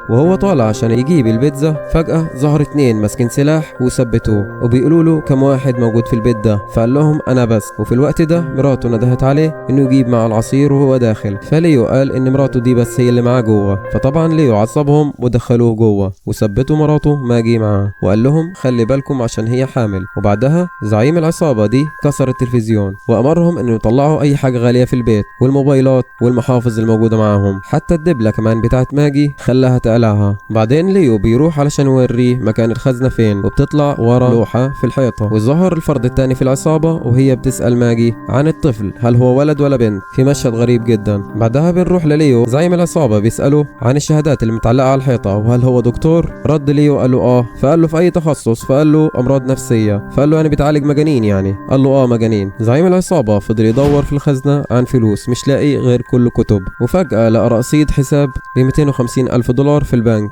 وهو طالع عشان يجيب البيتزا فجأة ظهر 2 ماسكين سلاح وثبتوه وبيقولوا له كم واحد موجود في البيت ده، فقال لهم انا بس. وفي الوقت ده مراته ندهت عليه انه يجيب معه العصير وهو داخل، فليو قال ان مراته دي بس هي اللي معاه جوه، فطبعا ليو عصبهم ودخلوه جوه وثبتوا مراته ماجي معاه وقال لهم خلي بالكم عشان هي حامل. وبعدها زعيم العصابة دي كسر التلفزيون وامرهم انه يطلعوا اي حاجة غالية في البيت والموبايلات والمحافظ الموجودة معاهم، حتى الدبلة كمان بتاعت ماجي خلاها تقلعها. بعدين ليو بيروح علشان يوريه مكان الخزنة فين، وبتطلع ورا لوحة في الحيطة، وظهر الفرد الثاني في العصابة وهي بتسأل ماجي عن الطفل هل هو ولد ولا بنت، في مشهد غريب جدا. بعدها بنروح لليو زعيم العصابة بيسأله عن الشهادات اللي متعلقة على الحيطة وهل هو دكتور، رد ليو قال له اه، فقال له في اي تخصص، فقال له امراض نفسية، فقال له يعني بتعالج مجانين يعني، قال له اه مجانين. زعيم العصابة فضل يدور في الخزنة عن فلوس مش لاقي غير كل كتب، وفجأة لقى رصيد حساب ب 250 ألف دولار في البنك.